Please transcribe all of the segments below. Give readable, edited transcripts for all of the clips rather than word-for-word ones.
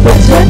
Hãy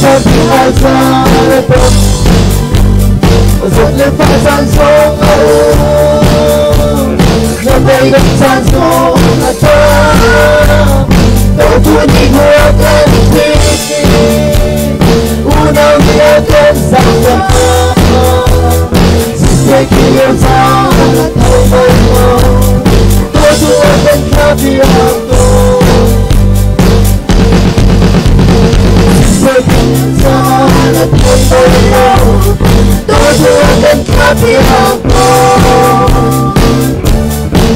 subscribe cho kênh Ghiền Mì Gõ.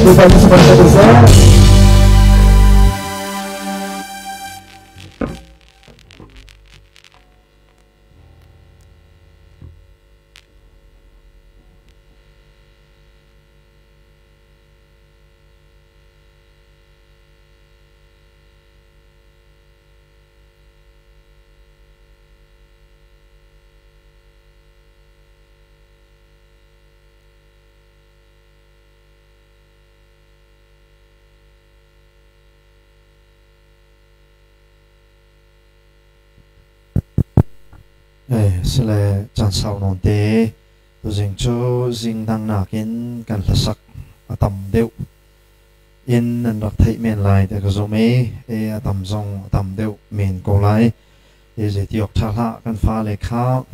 Bawipa nih si ko seh. Sile caan sau nawn te tuzing cu zing dang nakin kan hlasak a tam deuh in nan rak theih men lai ti ka zum i a tam zong a tam deuh men ko lai. I zeiti awk ṭha hlah kan fale kha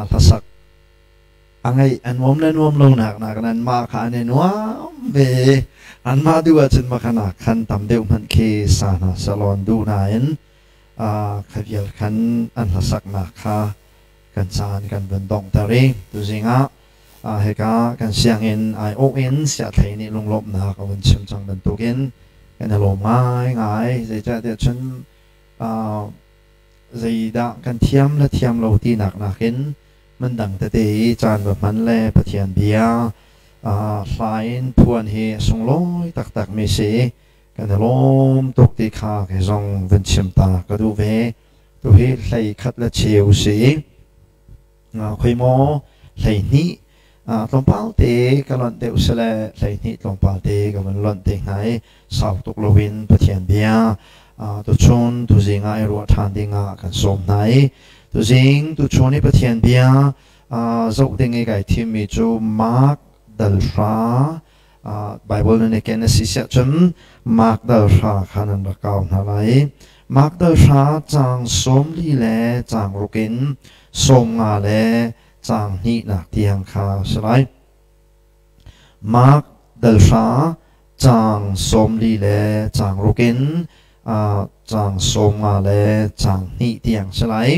hlasak a ngaih a nuam le nuam lo nak nakin anmah kha an i nuam ve i anmah duh ahcun makhanak khan tam deuh hmanh khi sa hna sehlaw an duh nain kha vial khan an hlasaknak kha kan caan kan vun donghter i tuzing ah hika kan sianginn aiawh in siathlei nih lunglawmhnak a vun chim cang bantukin kan i lawm ngaingai. Zeicahtiah cun zeidah kan thiam le thiam lo tinak nakin hmundang tete i caan va hman le Pathian bia hla in phuan hi a sunglawi taktakmi si. Kan i lawm tuk ti kha kei zong vun chim ta ka duh ve. Tuhi hlei khat le cheu si. Khoi maw 12 tlawmpal te ka lonh deuh sile 12 tlawmpal te ka vun lonh te hnga i sau tuk loin Pathian bia tuchun tuzing ah i ruah ṭhan ding ah kan sawm hna i tuzing tuchun i Pathian bia zoh ding i kai thimmi cu Mark dal hra Bible nan i ken a si siah cun Mark dal hra kha nan rak kau hna lai. Mark dal hra caang 40 le caang ruk in 50 le caang hnihnak tiang kha a si lai. Mark dal hra caang 40 le caang ruk in caang 50 le caang hnih tiang si lai.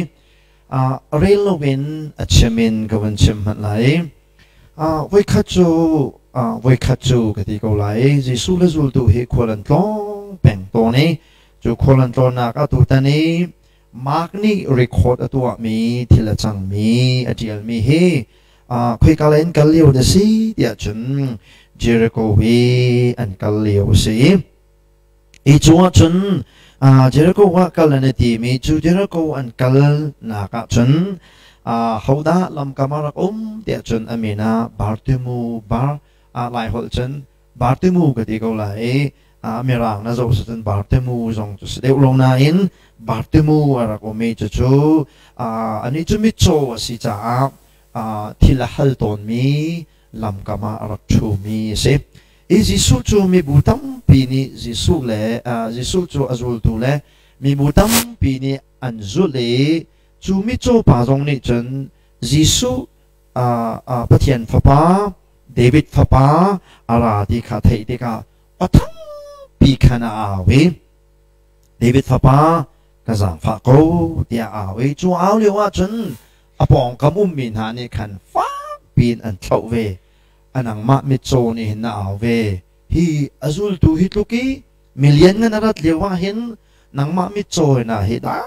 Rel loin a chim in ka vun chim hmanh lai. Voikhat cu voikhat cu ka ti ko lai. Jesuh le zultu hi khual an tlawng peng tawn i cu khual an tlawnnak ah tutan i Mark nih record a tuahmi thil a cangmi a ṭialmi hi khoika lei in kal lio na si tiah cun Jericho hi an kal lio a si. Hi cungah cun Jericho ah kal an i tim i cu Jericho an kalnak ah cun hodah lamkam ah rak um tiah cun a min ah Bartimu Bar Lai holh cun Bartimu ka ti ko lai i Mirang na zoh cun Bartimu zong cu si deuh lo nain Bartimu a rak um i cucu anih cu mitcaw a si caah thil a hal tawnmi lamkam ah a rak ṭhumi a si. I Jesuh cu mibu tampi nih Jesuh le Jesuh cu a zultu le mibu tampi nih an zulh i cu mitcaw pa zong nih cun Jesuh Pathian Fapa, David fapa a ra ti kha theih tikah aw thangpi khan a au i David fapa ka zaangfah ko tiah a au i cu au lio ah cun a pawngkam ummi hna nih khan fakpi in an thlauh ve. A nangmah mitcaw nih hin na au ve. Hi a zultu hi tluk i milian ngan a rat lio ah hin nangmah mitcaw na hi dai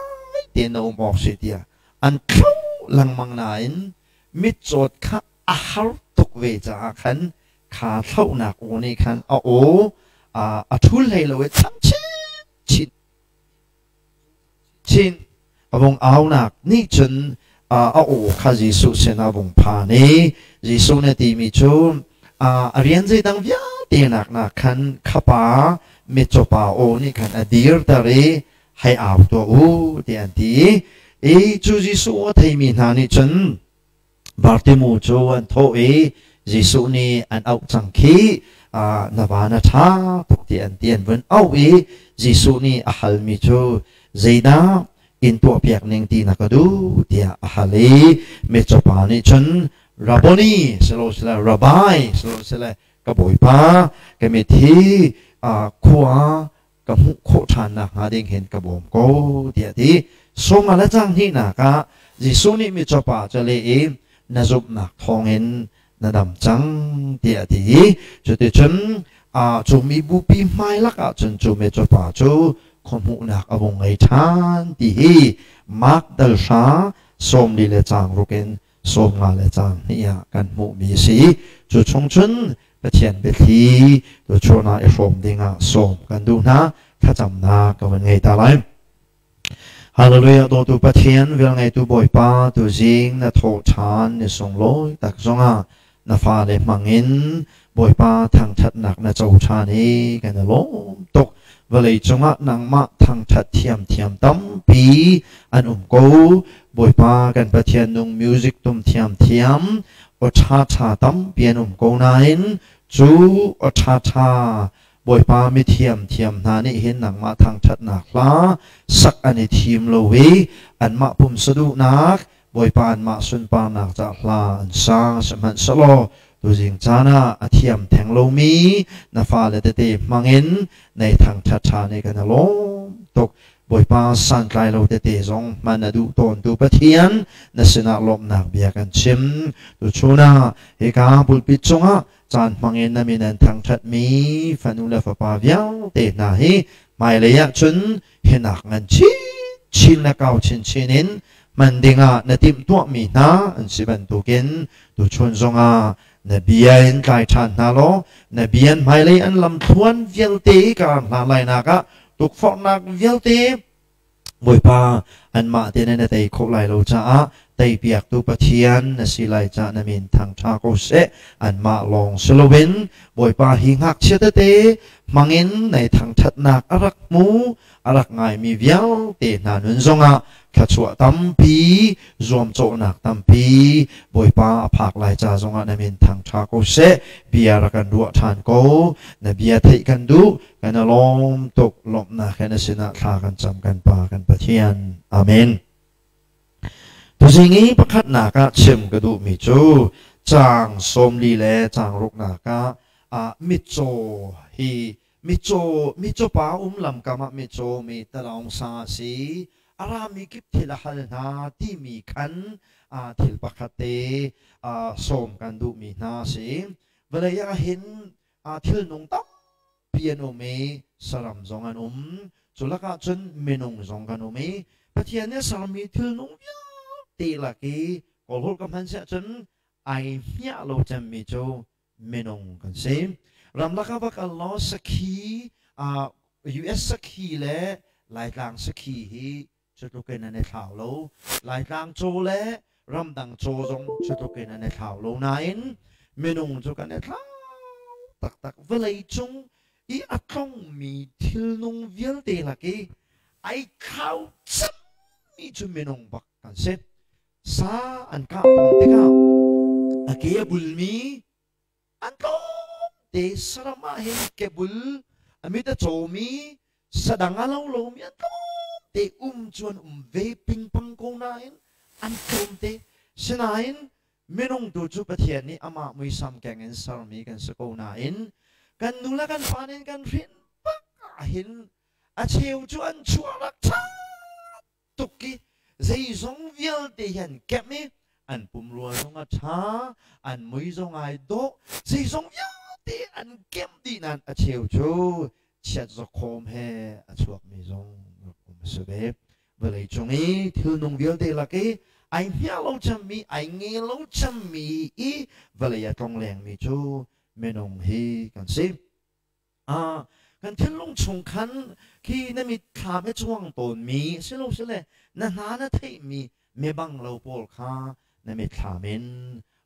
tein na um awk si tiah an thlauh lengmang nain mitcawt kha a har tuk ve caah khan kha thlauhnak aw nih khan a aw a ṭhul hlei lo i chang chin chin chin a vung aunak nih cun a aw kha Jesuh sinah a vung phan i Jesuh nih a timi cu a rian zeidang vialte nak nak khan khapa mitcaw pa aw nih khan a dirter i hei au tuah u tiah an ti i cu Jesuh a theimi hna nih cun Bartimu cu an thawh i Jesuh nih an auh cang khi na va na ṭha tuk ti an ti an vun auh i Jesuh nih a halmi cu zeidah in tuahpiak ning ti na ka duh tiah a hal i mitcaw pa nih cun Rabboni silo sile Rabbi silo sile ka bawipa ka mit hi khua ka hmuh khawh ṭhan nakhnga ding hin ka bawm ko tiah a ti. Sung a le cang hnihnak ah Jesuh nih mitcaw pa cu a leh i na zumhnak thawngin na dam cang tiah a ti i cuticun Cu mibupi hmailak ahcun cu mitcaw pa cu khuahmuhnak a vung ngei ṭhan ti hi Mark dal hra 40 le caang ruk in 50 le caang hnih ah kan hmuhmi a si. Cu chung cun Pathian biathli tuchun ah i hrawm dingah sawm kan duh hna. Thlacamnak ka van ngei ta lai. Hallelujah dawtu Pathian velngeitu Bawipa tuzing na thawh ṭhan ni sunglawi tak zongah na fale hmangin Bawipa thangṭhatnak na co ṭhan i kan i lawm tuk. Vawlei cungah nangmah thangṭhat thiamthiam tampi an um ko. Bawipa kan Pathian nung music tum thiamthiam aw ṭhaṭha tampi an um ko nain cu aw ṭhaṭha Bawipa mithiam thiam hna nih hin nangmah thangṭhatnak hla sak an i thim lo i anmah pumsa duhnak Bawipa anmah sunparnak ca hla an sa. Sihmanhsehlaw tuzing caan ah a thiam theng lomi na fale tete hmangin nei thangṭhat ṭhan i kan i lawm tuk. Bawipa santlai lo tete zong hman a duh tawntu Pathian na sinah lawmhnak bia kan chim. Tuchun ah hika pulpit cungah caan hmangin na min an thangṭhatmi fanu le fapa vialte hna hi hmailei ah cun hinak ngan chinchin le kau chinchin in hman dingah na timhtuahmi hna an si bantukin tuchun zongah na bia in tlai ṭhan hna law na bia in hmailei an lamthluan vialte ka hna lainak ah tukforhnak vialte Bawipa, anmah te na tei khawh lai lo caah teipiaktu Pathian na si lai caah na min thangṭha ko seh. Anmah lawng si loin Bawipa hi ngakchia tete hmangin nei thangṭhatnak a rak hmu, a rak ngaimi vialte hna nun zongah thluachuah tampi, zuamcawhnak tampi Bawipa a phak lai ca zongah na min thangṭha ko seh. Bia rak kan ruah ṭhan ko. Na bia theih kan duh. Kan i lawm tuk. Lawmhnak he na sinah thla kan cam kan Pa kan Pathian. Amen. Tuzing i pakhatnak ah chim ka duhmi cu caang 40 le caang ruknak ah mitcaw hi mitcaw mitcaw pa um lamkam ah mitcaw mi talaung sa a si a rami kip thil a hal hna timi khan thil pakhat te sawm kan duhmi hna a si. Vawlei ah hin thilnung tampi an um i saram zong an um. Cu lakah cun minung zong kan um i Pathian nih a sermi thilnung vialte lak i kawlholh ka hman siah cun ai hmiah lo cemmi cu minung kan si. Ramlak ah va kal law sakhi, US sakhi le Laitlang sakhi hi cutluk in an i thlau lo. Laitlang caw le ramdang caw zong cutluk in an i thlau lo nain minung cu kan i thlau taktak. Vawlei cung i a tlongmi thilnung vialte lak i ai thlau cemmi cu minung bak kan si. Sa an kah tawn tikah a ke a bulmi an tlawmte saram ah hin kebul a mit a cawmi sadang a lo lomi an tlawmte um cu an um ve pingpang ko nain an tlawmte. Sinain minung tu cu Pathian nih amah muisam keng in sermi kan si ko nain kan nu le kan pa nih kan hrin bak ah hin a cheu cu an chuah rak ṭha tuk i zeizong vialte hi an kemh i an pumrua zong a ṭha, an mui zong ai dawh, zeizong vialte an kemh dih nain a cheu cu chiat zawkhawm he a chuakmi zong rak um a si ve. Vawlei cung i thilnung vialte lak i ai hniah lo cemmi, ai nge lo cemmi i vawlei a tlonglengmi cu minung hi kan si. Kan thinlung chung khan khi na mitthlam he chuang tawnmi silosile na hna na theihmi mibang lo pawl kha na mitthlam in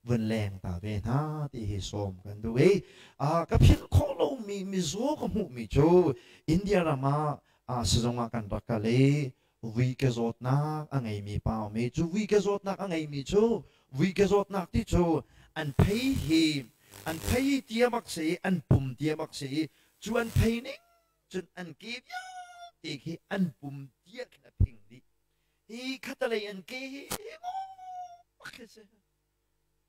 vun leng ta ve hna ti hi sawm kan duh i ka philh khawh lomi mizaw ka hmuhmi cu India ram ah sizung ah kan rak kal i vui ke zawtnak a ngeimi pa um i cu vui ke zawtnak a ngeimi cu vui ke zawtnak ti cu an phei hi an phei hi tia bak si i an pum tia bak si i cu an phei ning cun an ke vialte khi an pum tia khin a phing dih hi khatalei an ke hi bak khi si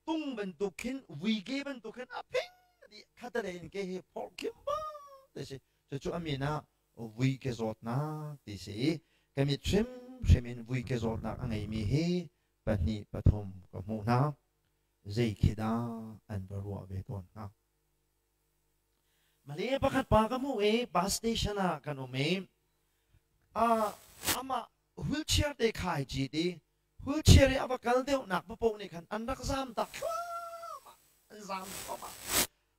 tung bantuk khin vui ke bantuk khin a phing dih khatalei an ke hi phorh khim bak ti si cucu a min ah vui ke zawtnak ti si i ka mit hrimhrim in vui ke zawtnak a ngeimi hi pahnih pathum ka hmuh hna. Zei khi dah an va ruah ve tawn hnga? Male pakhat pa ka hmuh i bus station ah kan um i amah wheelchair te kha ai cit i wheelchair i a va kal deuhnak papoh nih khan an rak zaam tak thluahmah, an zaam thluahmah.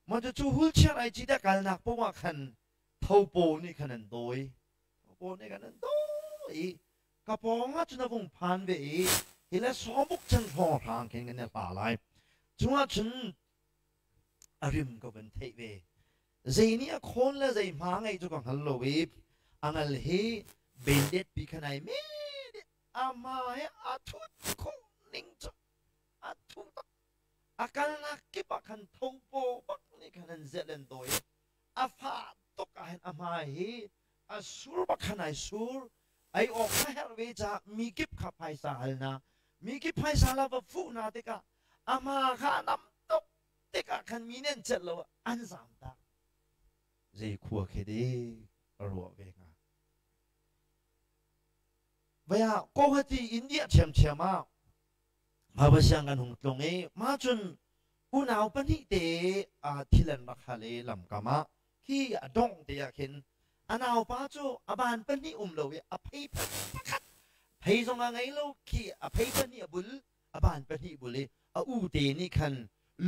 Mah cucu wheelchair ai cit a kalnak paoh ah khan thopaw nih khan an dawi. Thopaw nih khan an dawi i ka pawng ah cun a vung phan ve i hi le sawbuk chan hrawnghrang khin kan i hla lai. Cungah cun a rim ka van theih ve. Zei nih a khawn le zei hma ngei cu ka hngal lo i a ngal hi bendet pi khan ai me a hma he a thut khawh ning cu a thu tak. A kalnak kip ah khan thopaw bak nih khan an zelh an dawi i a fah tuk ah hin a hmai hi a sur bak khan ai sur. Ei awk kha herh ve caah mi kip kha phaisa hal hna. Mi kip phaisa la va fuh hna tikah a hma kha a nam tuk tikah khan mi nih an celh lo an zaam tak. Zei khua khi dik a ruah ve hnga. Vai ah Guwahati India ṭhiamṭhiam ah Ngakchia kan hung tlung i mah cun unau pahnih te thil an rak hal i lamkam ah khi a dongh te ah khin a naupa cu a ban pahnih um lo i a phei pakhat phei zong a ngei lo khi a phei pahnih a bul a ban pahnih bul i a u te nih khan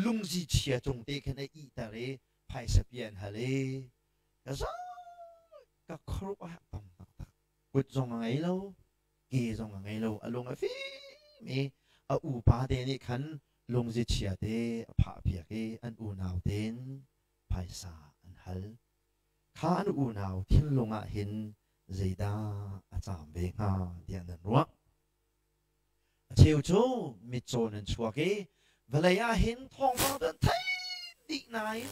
lungzi chia cung te khan a ihter i phaisa pi an hal i ka zau ka khuaruah tam taktak kut zong a ngei lo ke zong a ngei lo. A lung a fim i a upa te nih khan lungzi chia te a phahpiak i an unau tein phaisa an hal. Kha an unau thinlung ah hin zeidah a caam ve hnga tiah nan ruah? A cheu cu mitcaw nan chuak i vawlei ah hin thawngpang cu an theih dih nain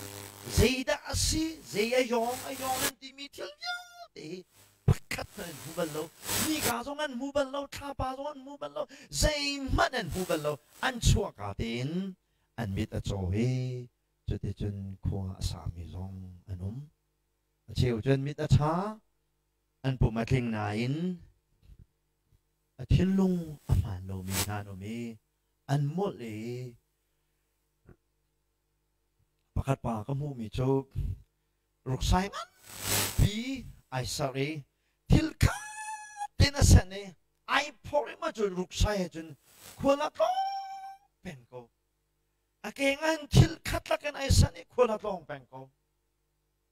zeidah a si, zei a yawng a yawng nan timi thil vialte hi pakhat hmanh an hmu bal lo. Nika zong an hmu bal lo, thlapa zong an hmu bal lo, zeihmanh an hmu bal lo. An chuahka tein an mit a caw i cuticun khua a sami zong an um. A cheu cu an mit a ṭha, an pum a tling nain a thinlung a hmaan lomi hna an um i an molh i pakhat pa ka hmuhmi cu ruksai nganpi ai serh i thil khat tein a senh i ai phorh i mah cu ruksai he cun khual a tlawng peng ko. A keng ah hin thil khat lakin ai sanh i khual a tlawng peng ko.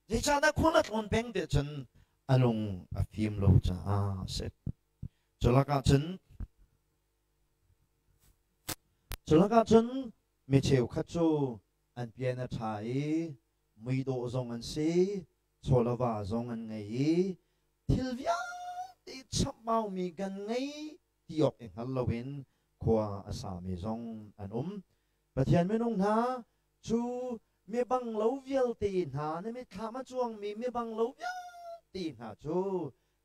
Zeicahdah khual a tlawn peng ti cun a lung a fim lo caah a si. Cu lakah cun cu lakah cun mi cheukhat cu an pian a ṭha i muidawh zong an si, chawlava zong an ngei i thil vialte chamhbaumi kan ngei ti awk i hngal loin khua a sami zong an um. Pathian minung hna cu mibang lo vialte hna na mitthlam a cuangmi mibang lo vialte hna cu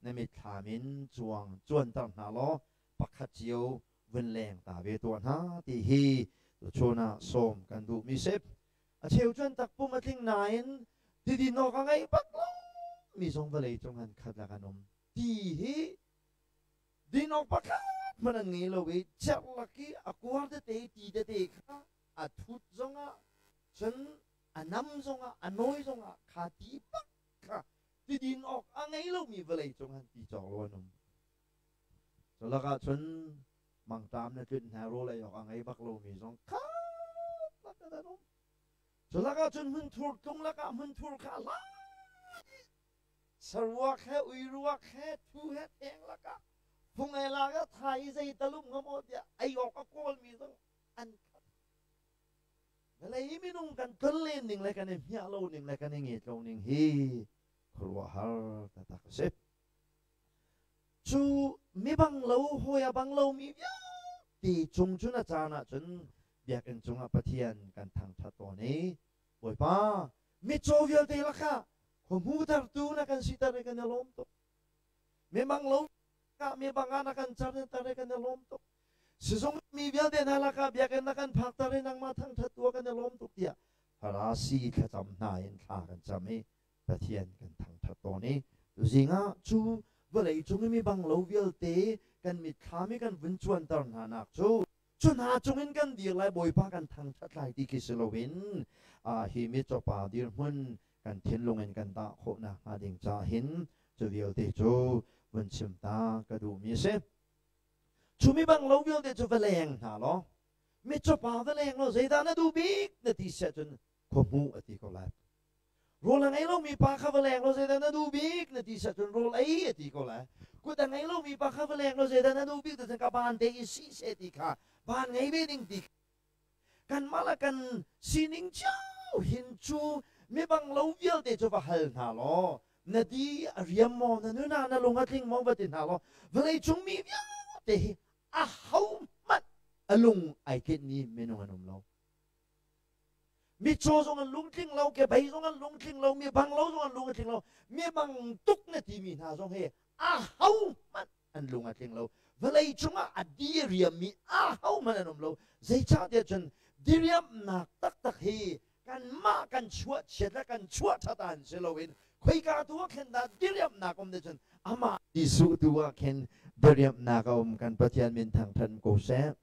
na mitthlam in cuang cuanter hna law pakhat cio vun leng ta ve tuah hna ti hi tuchun ah sawm kan duhmi si. A cheu cu an takpum a tling nain tidin awk a ngei bak lo mi zong vawlei cung an khat lak an um. Ti hi din awk pakhat hmanh an ngei lo i cerhlak i a kuar tete ti tete kha a thut zongah cun a nam zongah a nawi zongah kha ti bak kha tidin awk a ngei lomi vawlei cung han ti cawk lo an um. Cu lakah cun mangṭam le tlunh hna rawl ei awk a ngei bak lomi zong khat lak in an um. Cu lakah cun hmunthur tlung lakah hmunthur kha a hlan i saruak he uiruak he thu he theng lakah fung ei lak ah tha i zei talum hnga maw tiah ei awk a kawlmi zong an khat. Vawlei minung kan tlonlen ning le kan i hmiah lo ning le kan i nget lo ning hi khuaruahhar taktak a si. Cu mibang lo hawi a bang lomi vialte cung cun a caan ahcun biakinn cungah Pathian kan thangṭhat tawn i Bawipa mitcaw vialte lakah khuahmutertu na kan siter i kan i lawm tuk. Mibang lo mibang ah na kan cer i kan i lawm tuk. Sizung mi vialte hna lakah biakinn na kan phakter i nangmah thangṭhat tu ah kan i lawm tuk tiah Farasi thlacam hna in thla kan cam i Pathian kan thangṭhat tawn i tuzing ah cu vawlei cung i mi bang lo vialte kan mitthlam i kan vun cuanter hna nak cu cu hna cungin kan dir lai Bawipa kan thangṭhat lai ti khi si loin hi mitcawpa dirhmun kan thinlung in kan dah khawh nakhnga ding ca hin cu vialte cu vun chim ta ka duhmi a si. Cu mi bang lo vialte cu va leng hna law mitcawpa va leng law zeidah na duh bik na ti siah cun khuahmuh a ti ko lai. Rawl a ngei lomi pa kha va leng law zeidah na duh bik na ti siah cun rawl ei a ti ko lai. Kut a ngei lomi pa kha va leng law zeidah na duh bik ti cun ka ban te i sih seh ti kha ban ngei ve ding ti kanmah le kan sining cio hin cu mibang lo vialte cu va hal hna law na di a riam maw na nun ah na lung a tling maw va ti hna law vawlei cung mi vialte hi a ho hmanh a lung ai tlinhmi minung an um lo. Mitcaw zong an lungtling lo, kebei zong an lungtling lo, mi bang lo zong an lung a tling lo, mi bang tuk na timi hna zong hi a ho hmanh an lung a tling lo. Vawlei cungah a diriammi a ho hmanh an um lo. Zeicahtiah cun diriamnak taktak hi kanmah kan chuah chiat le kan chuah ṭhat ah si loin khoika tu ah khin dah diriamnak um te cun amah Jesuh tu ah khin diriamnak a um. Kan Pathian min thangṭhat ko seh.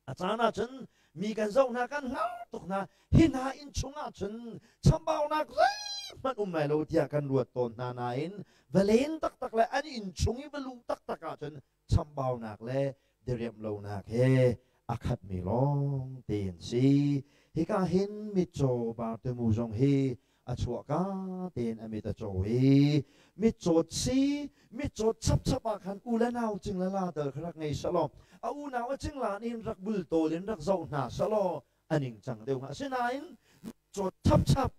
A caan ahcun mi kan zoh hna, kan hngar tuk hna. Hi hna inn chung ahcun chambaunak zeihmanh um lai lo tiah kan ruat tawn hna nain va len taktak le an inn chung i va luh taktak ahcun chambaunak le diriamh lonak he a khatmi lawng te an si. Hika hin mitcaw Bartimu zong hi a chuahka tein a mit a caw i mitcawt si mitcawt chapchap ah khan u le nau cingla la tal kha rak ngei selaw a unau a cingla nih rak bultawl in rak zoh hna selaw a ningcang deuh hnga. Asinain mitcawt chapchap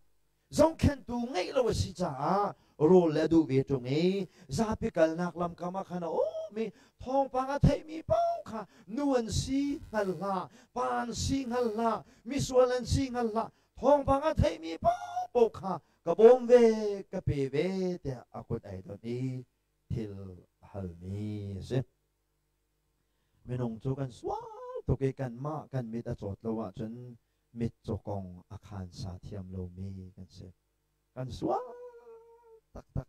zohkhenhtu ngeih lo a si caah rawl le duh ve ṭung i zapi kalnak lamkam ah khan a um i thawngpang a theihmi paoh kha nu an si hngal hlah, pa an si hngal hlah, misual an si hngal hlah, thawngpang a theihmi paohpaoh kha ka bawm ve, ka pe ve tiah a kut ai donh i thil a halmi a si. Minung cu kan sual tuk i kanmah kan mit a cawt lo ahcun mitcaw kong a khansa thiam lomi kan si. Kan sual taktak.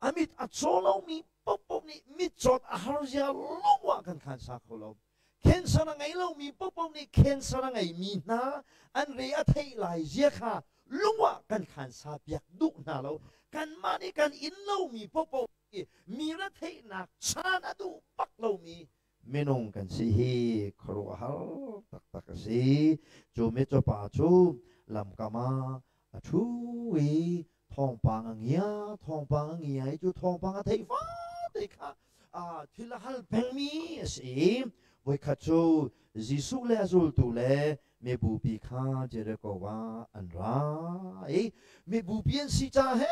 A mit a caw lomi paohpaoh nih mitcawt a har zia lung ah kan khansa kho lo. Cancer a ngei lomi paohpaoh nih cancer a ngeimi hna an re a theih lai zia kha lung ah kan khansa piak duh hna lo. Kanmah nih kan inn lomi paohpaoh i mi retheihnak chan a duh bak lomi minung kan si hi khuaruahhar taktak a si. Cu mitcaw pa cu lamkam ah a ṭhu i thawngpang a ngia, thawngpang a ngia i cu thawngpang a theih fate kha thil a hal pengmi a si. Voikhat cu Jesuh le a zultu le mibupi kha Jericho ah an ra i mibupi an si ca he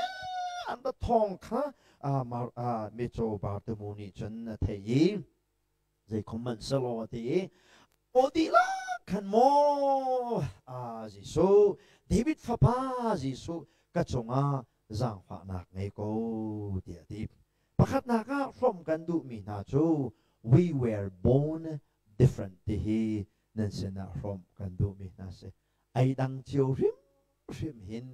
an ra thawng kha mitcaw Bartimu nih cun a theih i zeikhom hmanh selaw a ti i aw dihlak khan maw Jesuh, David fapa Jesuh, ka cungah zaangfahnak ngei ko tiah a ti. Pakhatnak ah hrawmh kan duhmi hna cu we were born different ti hi nan sinah hrawmh kan duhmi hna si. Ei dang cio hrimhrim hin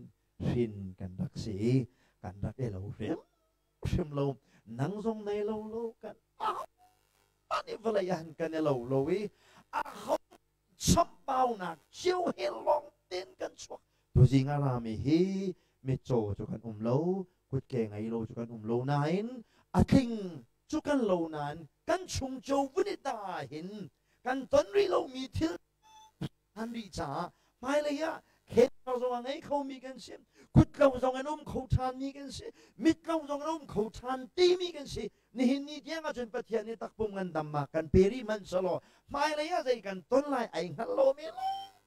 hrin kan rak si i kan rak i lo hrimhrim lo. Nang zong nei lo lo kan ahohmanh nih vawlei ah kan i lo lo i aho chambaunak cio he lawng tein kan chuak. Tuzing a rami hi mitcaw cu kan um lo, kutke ngei lo cu kan um lo nain a tling cu kan lo nain kan chung cio vun i dah hin kan ton rih lomi thil an rih caah hmailei ah cancer zong a ngei khomi kan si, kutlo zong an um kho ṭhanmi kan si, mitlo zong an um kho ṭhan timi kan si. Nihin ni tiang ahcun Pathian nih takpum ngandamnak kan pe rih hmanh selaw hmailei ah zei kan ton lai ai hngal lomi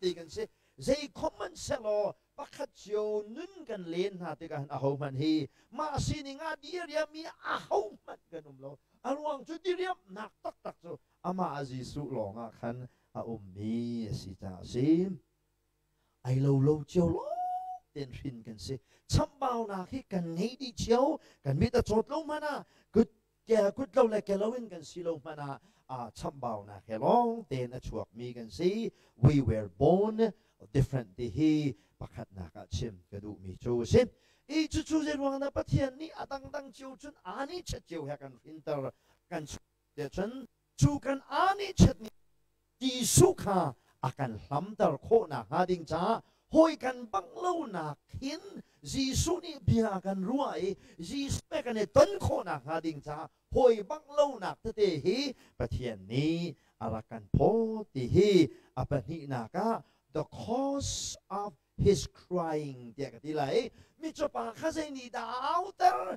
ti kan si. Zei khom hmanh selaw pakhat cio nun kan len hna tikah hin ahohmanh hi mah sining ah diriammi ahohmanh kan um lo. A ruang cu diriamnak taktak cu amah Jesuh lawng ah khan a ummi a si caah a si. Ai lo lo cio lawng tein hrin kan si. Chamhbaunak hi kan ngei dih cio. Kan mit a cawt lo hmanh ah kut kut lo le ke lo in kan si lo hmanh ah chamhbaunak he lawng tein a chuakmi kan si. We were born different ti hi pakhatnak ah chim ka duhmi cu a si. I cucu zeiruang dah Pathian nih a dangdang cio cun aa nih chet cio he kan hrinter kan chuah cun cu kan aa nih chetmi Jesuh kha a kan hlamter khawh nakhnga ding caah. Hawi kan bang lonak hin Jesuh nih bia a kan ruah i Jesuh he kan i ton khawhnak hnga ding caah hawi bang lonak tete hi Pathian nih a rak kan phawt ti hi a pahnihnak ah the cause of his crying tiah ka ti lai. Mitcawpa kha zei nih dah a auter?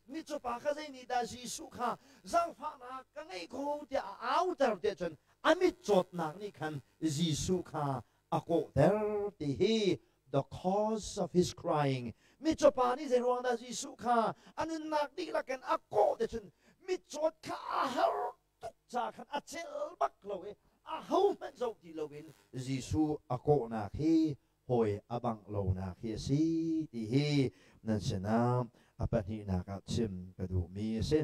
Mitcawpa kha zei nih dah Jesuh kha zaangfahnak ka ngei ko tiah a auter tiah cun a mitcawtnak nih khan Jesuh kha a kawhter ti hi the cause of his crying. Mitcawpa nih zei ruang dah Jesuh kha a nunnak dihlak in a kawh tiah cun mitcawt kha a har tuk ca khan a celh bak lo i ahohmanh zoh ti loin Jesuh a kawhnak hi hawi a bangh lonak hi a si ti hi nan sinah a pahnihnak ah chim ka duhmi a si.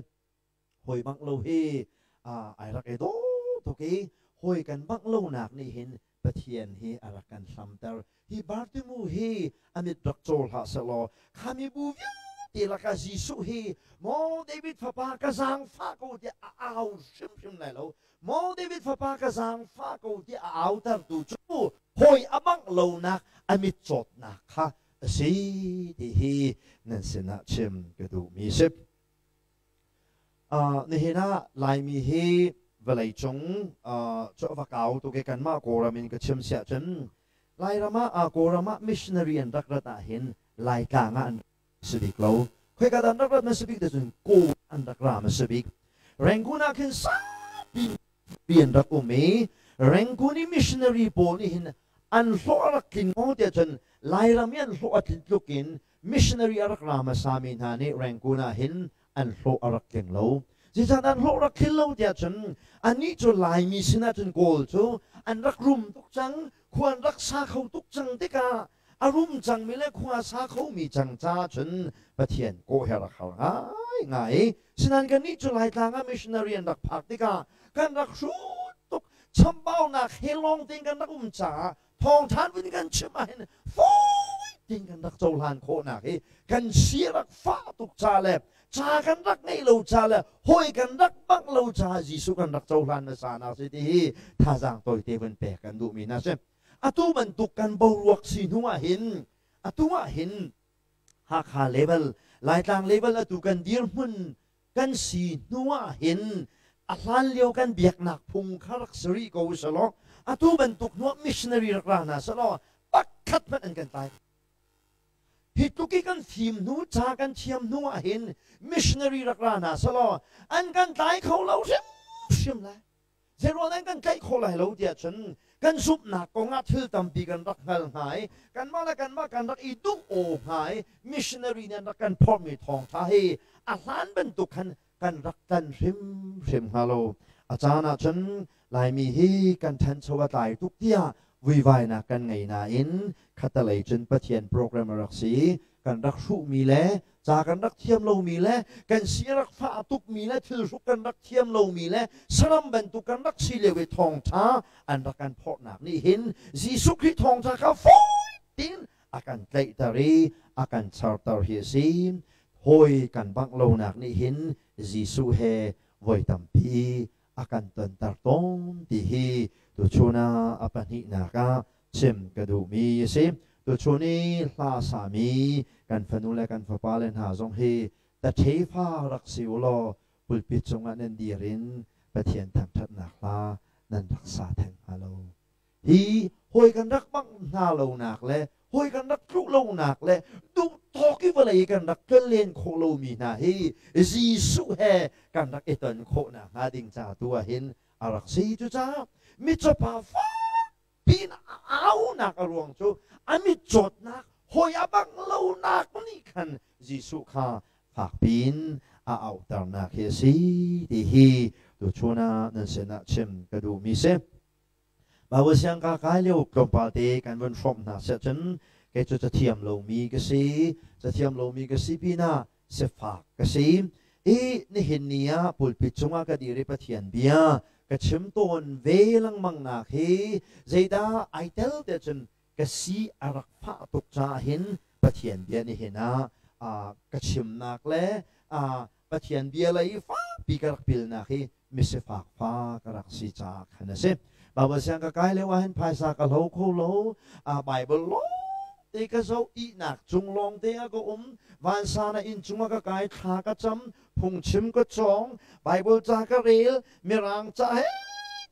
Hawi bangh lo hi ai rak i dawh tuk i hawi kan bangh lonak nih hin Pathian hi a rak kan hlamter. Hi Bartimu hi a mit rak caw hlah sehlaw kha mibu vialte lakah Jesuh hi maw David fapa ka zaangfah ko tiah a au hrimhrim lai lo. Maw David fapa ka zaangfah ko tiah a autertu cu hawi a bangh lonak a mit cawtnak kha a si ti hi nan sinah chim ka duhmi a si. Nihin ah Laimi hi vawleicung cu a va kau tuk i kanmah Kawlram in ka chim siah cun Lairam ah Kawlram ah missionary an rak rat ahhin Laitlang ah an si bik lo. Khoika dah an rak rat na si bik te cun Kawl an rak ra ma si bik. Rangoon ah khin saupi an rak um i Rangoon i missionary pawl nih hin an hlawh a rak tling maw tiah cun Lairam i an hlawh a tlin tluk in missionary a rak ra hmasami hna nih Rangoon ah hin an hlawh a rak tling lo. Zeicahtiah an hlawh rak tling lo tiah cun anih cu Laimi sinah cun Kawl cu an rak rum tuk cang, khua an rak sa kho tuk cang tikah a rum cangmi le khua sa khomi cang caah cun Pathian kawh he rak har ngaingai. Sinain kannih cu Laitlang ah missionary an rak phak tikah kan rak hrut tuk, chambaunak he lawng tein kan rak um caah thawngṭha vun kan chim ahhin fawi tein kan rak cohlan khawhnak hi kan si rak fah tuk ca le ca kan rak ngeih lo ca le hawi kan rak bangh lo ca Jesuh kan rak cohlan hmasa nak si ti hi thazaang tawite vun pek kan duhmi hna si. Atu bantuk kan boruak si hnu ah hin atu ah hin Hakha level, Laitlang level atu kan dirhmun kan si hnu ah hin a hlan lio kan biaknak phung kha rak si rih ko selaw atu bantuk hnu ah missionary rak ra hna selaw pakhat hmanh an kan tlai. Hi tluk i kan fim hnu, ca kan thiam hnu ah hin missionary rak ra hna selaw an kan tlai kho lo hrimhrim lai. Zeiruang an kan tlaih khawh lai lo tiah cun kan zumhnak kong ah thil tampi kan rak hngal hnga i kanmah le kanmah kan rak i duh aw hnga i missionary nih an rak kan phorhmi thawngṭha hi a hlan bantuk khan kan rak tlan hrimhrim hnga lo. A caan ah cun Laimi hi kan ṭhancho a tlai tuk tiah vuivainak kan ngei nain khattelei cun Pathian program a rak si. Kan rak hruhmi le ca kan rak thiam lomi le kan si rak fah tukmi le thil hruk kan rak thiam lomi le saram bantuk kan rak si lio i thawngṭha an rak kan phorhnak nih hin Jesuh Khrih thawngṭha kha fawi tein a kan tlaihter i a kan charter hi a si. Hawi kan bangh lonak nih hin Jesuh he voi tampi a kan tonter tawn ti hi tuchun ah a pahnihnak ah chim ka duhmi a si. Tuchun i hla sami kan fanu le kan fapa le hna zong hi taṭhefa rak si u law pulpit cungah nan dir in Pathian thangṭhatnak hla nan rak sa theng hnga lo. Hi hawi kan rak bangh hna lonak le hawi kan rak tluh lonak le duhtawk i vawlei kan rak tlonlen khawh lomi hna hi Jesuh he kan rak i ton khawhnak hnga ding ca tu ah hin a rak si. Cucaah mitcawpa fakpi in a aunak a ruang cu a mitcawtnak hawi a bangh lonak nih khan Jesuh kha fakpi in a auhternak hi a si ti hi tuchun ah nan sinah chim ka duhmi si. Baibal siang ka kai lio tlawmpal te kan vun hrawmh hna siah cun kei cu cathiam lomi ka si. Cathiam lomi ka si pinah sifak ka si. I nihin ni ah pulpit cungah ka dir i Pathian bia ka chim tawn ve lengmang nak hi zeidah ai tel tiah cun ka si a rak fah tuk caah hin Pathian bia nihin ah ka chimnak le Pathian bia lei fakpi ka rak pilnak hi misifak fa ka rak si caah khan a si. Bible siang ka kai lio ah hin phaisa ka hlo kho lo. Bible lawng te ka zoh, ihnak cung lawng te ah ka um, vansan ah inn cung ah ka kai, thla ka cam, phungchim ka cawng, Bible ca ka rel, Mirang ca he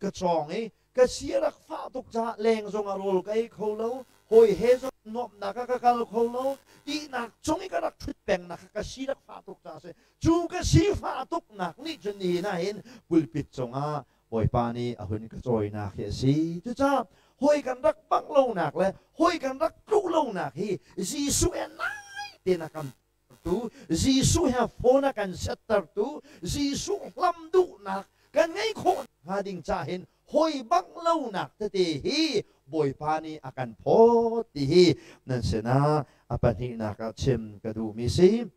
ka cawng i ka si a rak fah tuk caah leng zong ah rawl ka ei kho lo, hawi he zong nuamhnak ah ka kal kho lo, ihnak cung i ka rak ṭhut pengnak kha ka si rak fah tuk caah a si. Cu ka si fah tuknak nih cun nihin ah hin pulpit cungah Bawipa nih a hun ka cawinak hi a si. Cucaah hawi kan rak bangh lonak le hawi kan rak tluh lonak hi Jesuh he nai tein a kan tu, Jesuh he phone a kan settertu, Jesuh hlam duhnak kan ngeih khawh hnga ding ca hin hawi bangh lonak tete hi Bawipa nih a kan phawt ti hi nan sinah a pahnihnak ah chim ka duhmi si.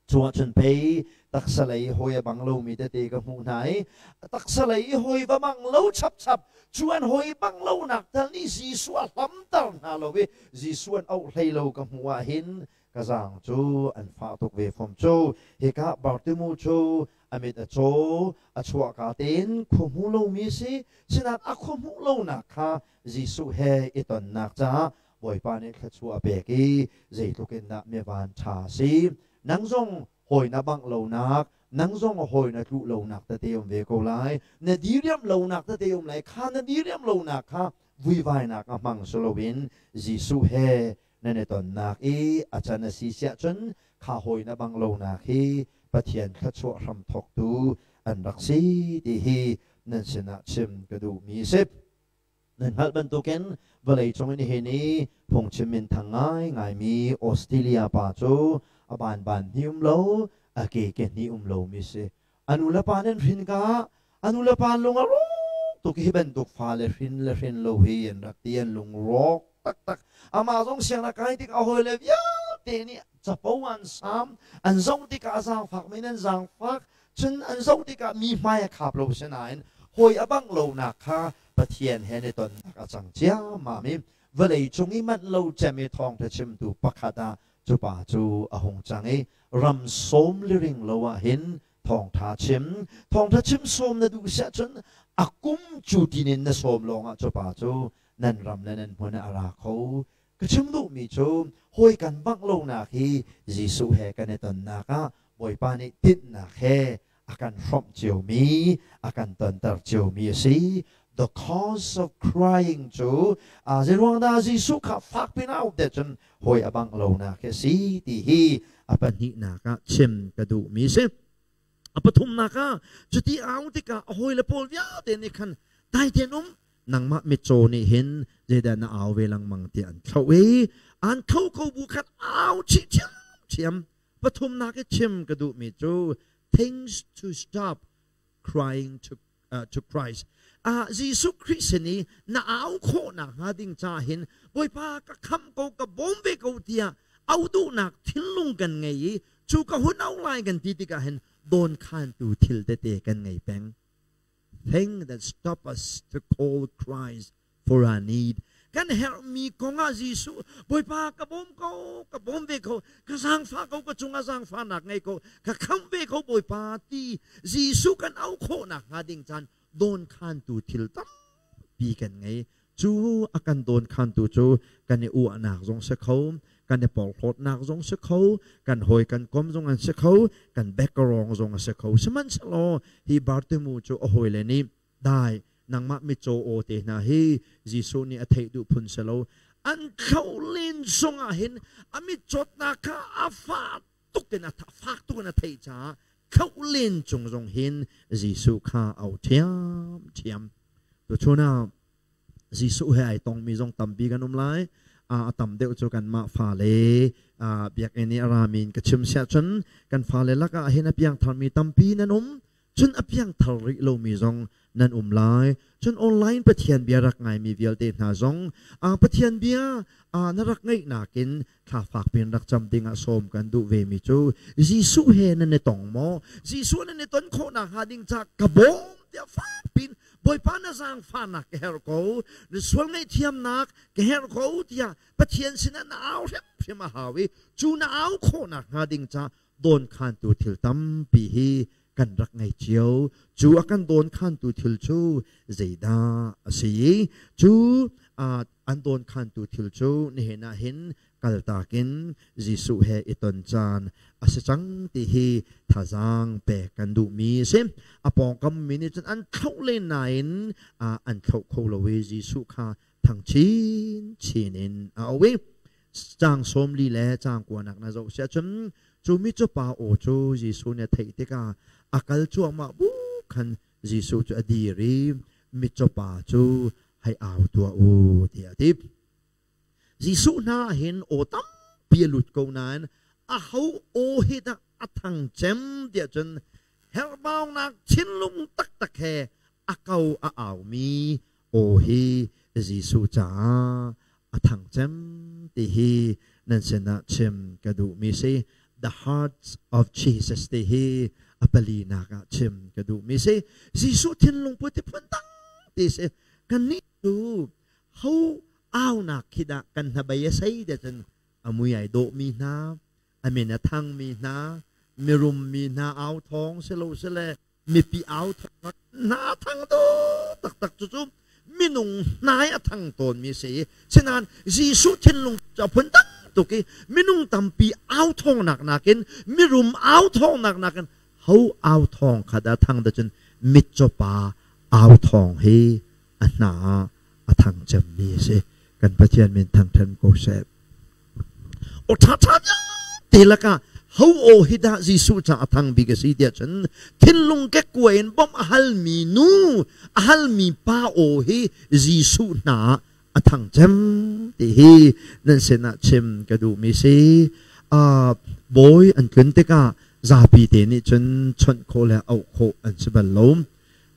Cu ahcun pei taksa lei hawi a bang lomi tete ka hmuh hna i taksa lei i hawi va bang lo chapchap cu an hawi bang lonak tal nih Jesuh a hlamter hna lo i Jesuh an auh hlei lo ka hmuh ah hin ka zaang cu an fah tuk ve fom cu. Hika Bartimu cu a mit a caw, a chuahka tein khua hmu lomi si, sinain a khua hmuh lonak kha Jesuh he i tonnak caah Bawipa nih thluachuah a pek i zeitluk in dah mivan ṭha a si. Nang zong hawi na bangh lonak, nang zong hawi na tluh lonak tete um ve ko lai. Na diriamh lonak tete um lai. Kha na diriamh lonak kha vuivainak a hmang si loin Jesuh he nan i tonnak i a can a si siah cun kha hawi na bang lonak hi Pathian thluachuah hramthawktu an rak si ti hi nan sinah chim ka duhmi a si. Nan hngalh bantukin vawleicung in nihin i phungchim minthang ngaingaimi Australia pa cu a banban hni um lo, a ke ke hni um lomi si. A nu le pa nan hrin ka a nu le pa lung a rawk tuk hi bantuk fale hrin le hrin lo hi an rak ti, an lung rawk taktak. Amah zong sianginn a kai tik a hawile vialte nih capo an sam, an zoh tikah a zaangfak men an zaangfak, cun an zoh tikah mi hmai a khap lo sinain hawi a bangh lonak kha Pathian he an i tonnak a cang ciammam i vawlei cung i manh lo cem i thawngṭha chimtu pakhat ah cu pa cu a hung cang i ram sawm liring lo ah hin thawngṭha chim, thawngṭha chim sawm na duh siah cun a kum cu tinin na sawm lawngah cu pa cu nan ram le nan hmun ah a ra kho. Ka chim duhmi cu hawi kan bangh lonak hi Jesuh he kan i tonnak ah Bawipa nih tinhnak he a kan hrawmh ciomi, a kan tonter ciomi a si. The cause of crying cu zeiruang dah Jesuh kha fakpi na auh te cun hawi a bangh lonak hi a si ti hi a pahnihnak ah chim ka duhmi si. A pathumnak ah cuti au tikah a hawile pawl vialte nih khan dai tein um, nangmah mitcaw nih hin zeidah na au ve lengmang tiah an thloh i an tho ko bu khan au chih ṭhiamṭhiam. Pathumnak i chim ka duhmi cu things to stop crying to Christ. Jesuh Khrih sin i na au khawhnak hnga ding ca hin Bawipa ka khamh ko, ka bawm ve ko tiah au duhnak thinlung kan ngei i cu ka hun au lai kan ti tikah hin dawnkhantu thil tete kan ngei peng. Thing that stop us to call Christ for our need. Kan herhmi kongah Jesuh, Bawipa ka bawm ko, ka bawm ve ko, ka zaangfah ko, ka cungah zaangfahnak ngei ko, ka khamh ve ko Bawipa ti Jesuh kan auh khawhnak hnga ding caan dawnkhantu thil tampi kan ngei. Cu a kan dawnkhantu cu kan i uahnak zong si kho, kan i porhlawtnak zong si kho, kan hawi kan kom zong an si kho, kan background zong a si kho. Sihmanhsehlaw hi Bartimu cu a hawile nih dai nangmah mitcaw aw te hna hi Jesuh nih a theih duh phun si lo, an thlo len zongah hin a mitcawtnak kha a fah tuk in a fak tuk in a theih caah thlo len cung zong hin Jesuh kha au ṭhiamṭhiam. Tuchun ah Jesuh he ai tongmi zong tampi kan um lai. A tam deuh cu kanmah fale biakinn i a rami in ka chim siah cun kan fale lakah hin a piangtharmi tampi nan um. Cun a piangthar rih lomi zong nan um lai. Cun online Pathian bia rak ngaimi vialte hna zong Pathian bia na rak ngaih nakin thla fakpi in rak cam dingah sawm kan duh vemi cu Jesuh he nan i tong maw? Jesuh nan i ton khawh nakhnga ding ca ka bawm tiah fakpi in Bawipa na zaangfahnak ka herh ko, na sual ngaihthiamnak ka herh ko tiah Pathian sinah na au hrimhrim a hau i cu na au khawh nakhnga ding ca dawnkhantu thil tampi hi kan rak ngei cio. Cu a kan dawnkhantu thil cu zeidah a si i cu an dawnkhantu thil cu nihin ah hin kaltak in Jesuh he i ton caan a si cang ti hi thazaang pek kan duhmi a si. A pawngkam mi nih cun an thlauh len nain an thlauh kho lo i Jesuh kha thang chinchin in a auh i caang 40 le caang 9nak na zoh siah cun cu mi cu pa aw cu Jesuh nih a theih tikah a kal cuahmah bu khan Jesuh cu a dir i mitcaw pa cu hei au tuah u tiah a ti. Jesuh hna hin aw tampi a lut ko nain aho aw hi dah a thang cem tiah cun herhbaunak thinlung taktak he a ko a aumi aw hi Jesuh caah a thang cem ti hi nan sinah chim ka duhmi si. The Heart of Jesus ti hi a palinak ah chim ka duhmi si. Jesuh thinlung put hi phun dang ti si. Kannih cu ho aunak khi dah kan hnabei a sei te cun a mui ai dawhmi hna, a min a thangmi hna, mirum mi hna au thawng si lo sile mipi au thawng hna thang do taktak cu cu minung hnai a thang tawnmi si. Sinain Jesuh thinlung cu a phun dang tuk i minung tampi au thawng nak nakin, mirum au thawng nak nakin ho au thawng kha dah thang da cun mitcaw pa au thawng hi a hna ah a thang cemmi a si. Kan Pathian min thangthan ko seh. Aw ṭha ṭha te lakah ho aw hi dah Jesuh ca a thang bik a si tiah cun thinlung kekkuai in bawmh a halmi nu, a halmi pa aw hi Jesuh hna ah a thang cem ti hi nan sinah chim ka duhmi si. Bawi an tlun tikah zapi te nih cun chawnh khawh le auh khawh an si bal lo.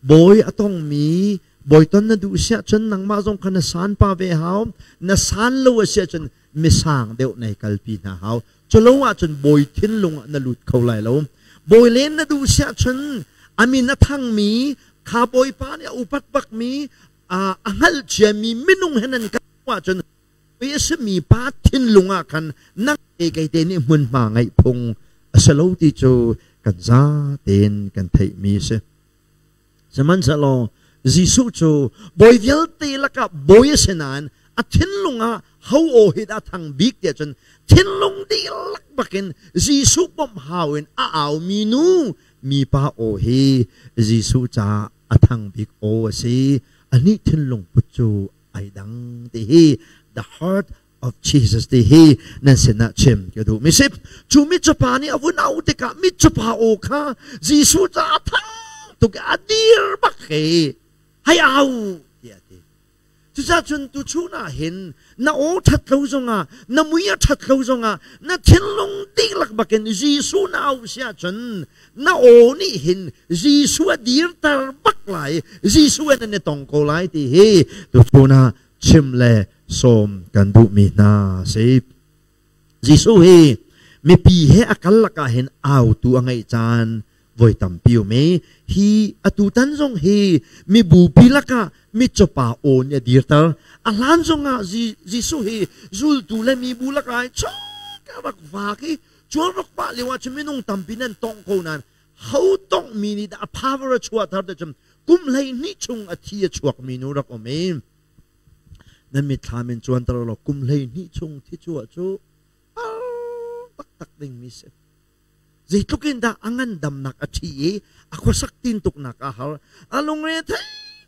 Bawi a tongmi bawi ton na duh siah cun nangmah zong kha na san pa ve hau. Na san lo a si ahcun misang deuh nei kalpi hna hau. Culo ahcun bawi thinlung ah na lut kho lai lo. Bawi len na duh siah cun a min a thangmi kha bawipa nih a upat bakmi, a hngalh ciami minung he nan kal ahcun a simi pa thinlung ah khan nang te kei te nih hmunhma ngeih phung a si lo ti cu kan za tein kan theihmi a si. Sihmanhsehlaw Jesuh cu bawi vialte lakah bawi a si nain a thinlung ah ho aw hi dah thang bik tiah cun thinlung dihlak bakin Jesuh bawmh hau in a aumi nu mipa aw hi Jesuh caah a thang bik aw a si. Anih thinlung put cu ai dang ti hi the heart of Jesus ti hi nan sinah chim ka duh mi si. Cu mitcawpa nih a vun au tikah mitcawpa aw kha Jesuh caah thang tuk a dir bak he hei au tiah ti. Cucaah cun tuchun ah hin na aw ṭhat lo zongah, na mui a ṭhat lo zongah, na thinlung dihlak bakin Jesuh na auh si ahcun na aw nih hin Jesuh a dirter bak lai, Jesuh in an i tong ko lai ti hi tuchun ah chim le sawm kan duhmi hna si. Jesuh hi mipi he a kal lakah hin autu a ngeih caan voi tampi um i hi atutan zong hi mibupi lakah mitcawpa aw nih a dirter. A hlan zongah Jesuh hi zultu le mibu lakah chok a rak vak i cuan rak pah lio ah cun minung tampi nan tongh ko nain ho tonghmi nih dah a power a chuahter ti cun kum 12 chung a thi a chuakmi nu rak um i nan mitthlam in cuanter law kum 12 chung thi chuah cu taktak dingmi si. Zeitluk in dah a ngandamnak a ṭhi i a khuasak tin tuknak a har, a lungre thei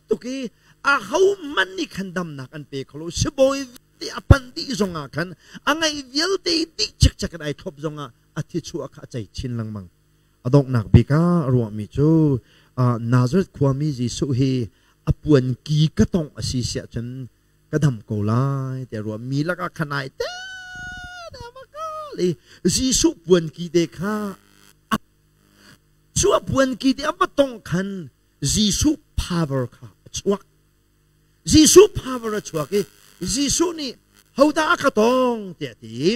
tuk i a ho hmanh nih khan damnak an pe kho lo. Sibawi vialte a panh dih zongah khan, a ngeih vialte dih cikcek in ai thlop zongah a thi chuah kha a cei chin lengmang. A donghnak bik ah a ruahmi cu Nazareth khuami Jesuh hi a puanki ka tongh a si siah cun ka dam ko lai tiah ruah. Mi lakah khan ai te i Jesuh puanki te kha cu a puanki te a va tongh khan Jesuh power kha a chuak. Jesuh power a chuak i Jesuh nih hodah a ka tong tiah ti.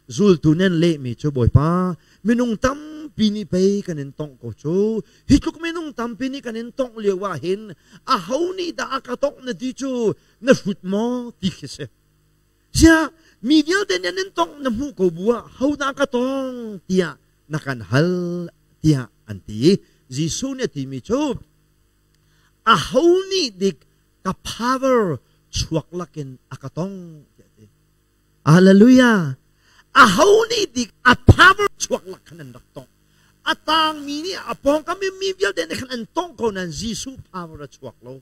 Zultu nih an lehmi cu, Bawipa, minung tampi nih pei kan in tongh ko cu. Hi tluk minung tampi nih kan in tongh lio ah hin aho nih dah a ka tongh na ti cu na hrut maw ti khi si. Ziah mi vialte nih an in tongh na hmuh ko bu ah hodah ka tong tiah na kan hal tiah an ti. Jesuh nih a timi cu aho nih dik ka power chuak lakin a ka tong tiah a ti. Hallelujah! Aho nih dik a power chuak lak khan an rak tong. A tangmi nih a pawngkam i mi vialte nih khan an tong ko nain Jesuh power a chuak lo.